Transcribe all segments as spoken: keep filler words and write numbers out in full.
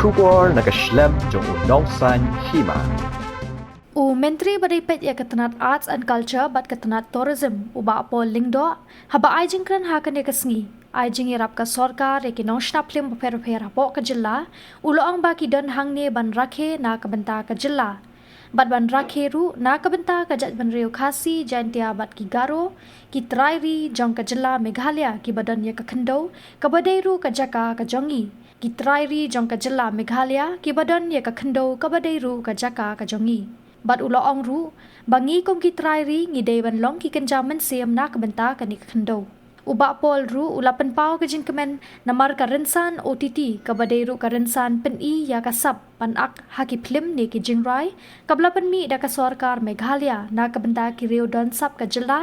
Khubor na ka shlem jong u Nongsaiñ Hima. U Myntri ba dei peit ïa ka tnat Arts and Culture bad ka tnat Tourism, u Bah Paul Lyngdoh, haba ai jingkren ha kane ka sngi, ai jingïarap ka sorkar ïa ki nongshna phlim bapher bapher hapoh ka jylla, u la ong ba ki don hangne ban rakhe na ka bynta ka jylla. Bad ban rakhe ruh na ka bynta ka jaitbynriew Khasi, Jaintia bad ki Garo, ki trai ri jong ka jylla Meghalaya kiba don ïa ka khyndew kaba dei ruh ka jaka ka jong ngi. Ki trai ri jong ka jylla Meghalaya kiba don ïa ka khyndew kaba dei ruh ka jaka ka jong ngi. Bad u la ong ruh ba ngi kum ki trai ri ngi dei ban long ki kynja mynsiem na ka bynta kane ka khyndew. U Bah Paul ruh u la pynpaw ka jingkmen namar ka rynsan O T T kaba dei ruh ka rynsan pyni ïa ka sap ban ak ha ki phlim ne ki jingrai kaba la pynmih da ka sorkar Meghalaya na ka bynta ki riew don sap ka jylla,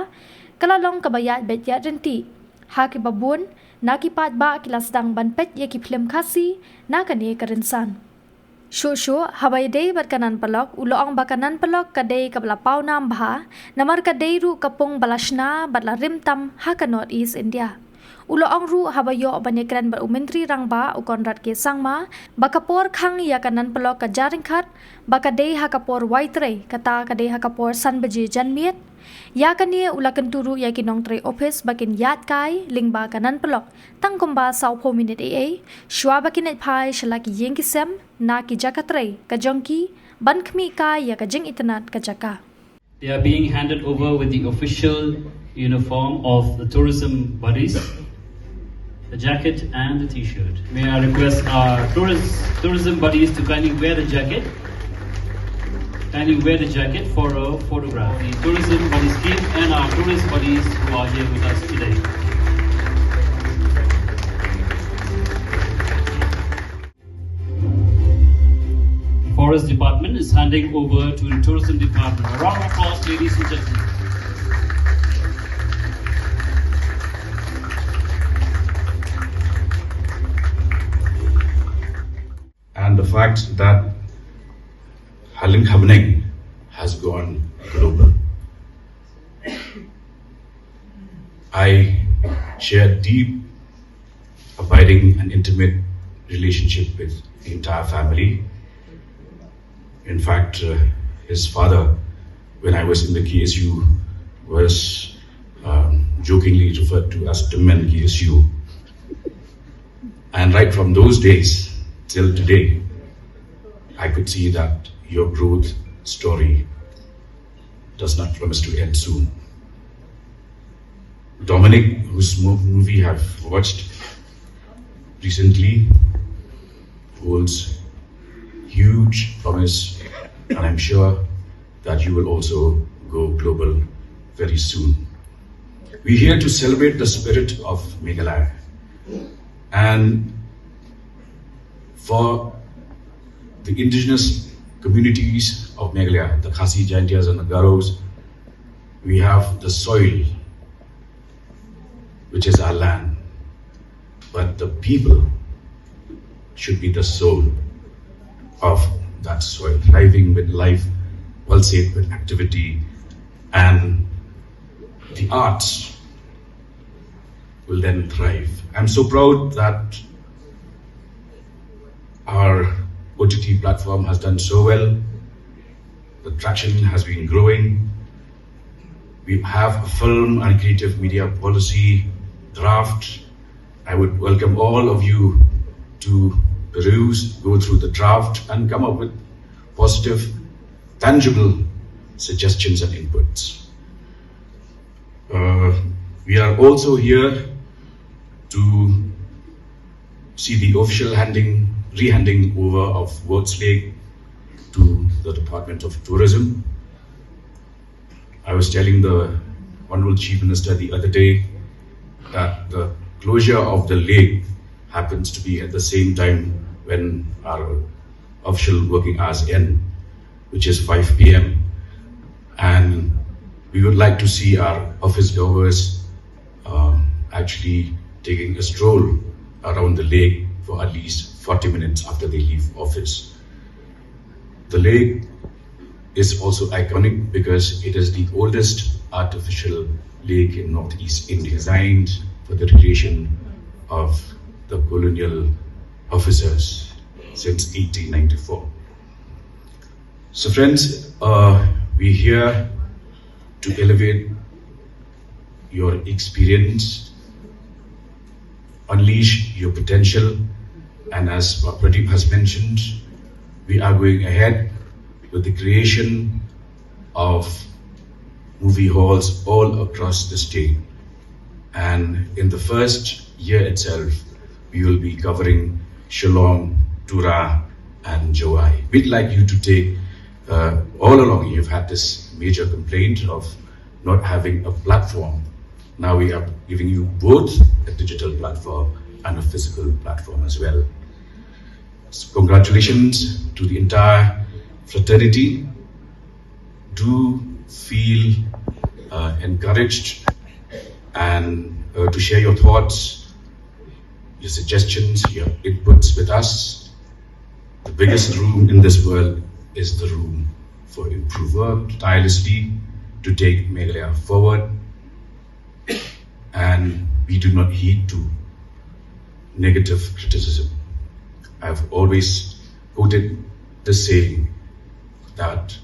ka la long kaba ïaid beit ïaid ryntih. Ha kiba bun na ki paidbah ki la sdang ban peit ïa ki phlim Khasi na kane ka rynsan. Shuh shuh haba ïadei bad ka Nan Polok, u la ong ba ka Nan Polok ka dei kaba la pawnam bha namar ka dei ruh ka pung ba la shna bad la rim tam ha ka North East India. U la ong ruh haba ïoh ban ïakren bad u Myntri Rangbah, u Conrad K Sangma, ba ka por khang ïa ka Nan Polok ka jaryngkhat ba ka dei ha ka por waitrei, kata ka dei ha ka por san baje janmiet. Ïa kane u la kyntu ruh ïa ki nongtrei ophis ba kin ïaid kai lyngba ka Nan Polok tang kumba sawphew minit eiei shuwa ba kin leit phai sha la ki ïing ki sem na ki jaka trei ka jong ki ban khmih kai ïa ka jingitynnad ka jaka. They are being handed over with the official uniform of the tourism buddies, the jacket and the t-shirt. May I request our tourist, tourism buddies to kindly wear the jacket? Kindly wear the jacket for a photograph. The tourism buddies team and our tourist buddies who are here with us today. Forest Department is handing over to the Tourism Department. A round of applause, ladies and gentlemen. And the fact that Halin Khabneng has gone global. I share deep, abiding, and intimate relationship with the entire family. In fact, uh, his father, when I was in the K S U, was um, jokingly referred to as Timmen K S U. And right from those days till today, I could see that your growth story does not promise to end soon. Dominic, whose mo- movie I've watched recently, holds huge promise, and I'm sure that you will also go global very soon. We're here to celebrate the spirit of Meghalaya. And for the indigenous communities of Meghalaya, the Khasi, Jaintias, and the Garos, we have the soil, which is our land. But the people should be the soul of that soil, thriving with life, pulsate with activity, and the arts will then thrive. I'm so proud that our O T T platform has done so well. The traction has been growing. We have a film and creative media policy draft. I would welcome all of you to peruse, go through the draft, and come up with positive, tangible suggestions and inputs. Uh, we are also here to see the official handing, re-handing over of Ward's Lake to the Department of Tourism. I was telling the Honorable Chief Minister the other day that the closure of the lake happens to be at the same time when our official working hours end, which is five p m. And we would like to see our office goers um, actually taking a stroll around the lake for at least forty minutes after they leave office. The lake is also iconic because it is the oldest artificial lake in northeast India, designed for the recreation of the colonial officers. since eighteen ninety-four. So, friends, uh, we're here to elevate your experience, unleash your potential, and as Pradeep has mentioned, we are going ahead with the creation of movie halls all across the state. And in the first year itself, we will be covering Shillong, Tura, and Jowai. We'd like you to take, uh, all along, you've had this major complaint of not having a platform. Now we are giving you both a digital platform and a physical platform as well. So congratulations to the entire fraternity. Do feel, uh, encouraged and, uh, to share your thoughts, your suggestions, your inputs with us. The biggest room in this world is the room for improvement, tirelessly to take Meghalaya forward. And we do not heed to negative criticism. I've always quoted the saying that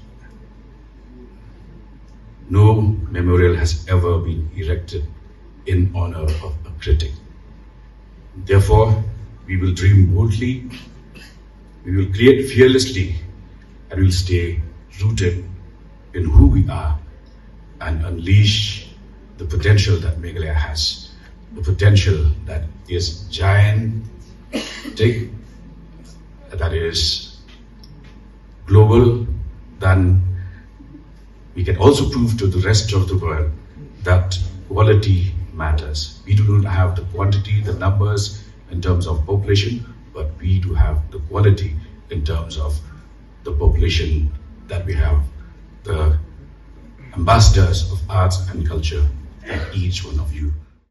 no memorial has ever been erected in honor of a critic. Therefore, we will dream boldly, we will create fearlessly, and we will stay rooted in who we are and unleash the potential that Meghalaya has, the potential that is gigantic, that is global, then we can also prove to the rest of the world that quality matters. We do not have the quantity, the numbers in terms of population, but we do have the quality in terms of the population that we have, the ambassadors of arts and culture that each one of you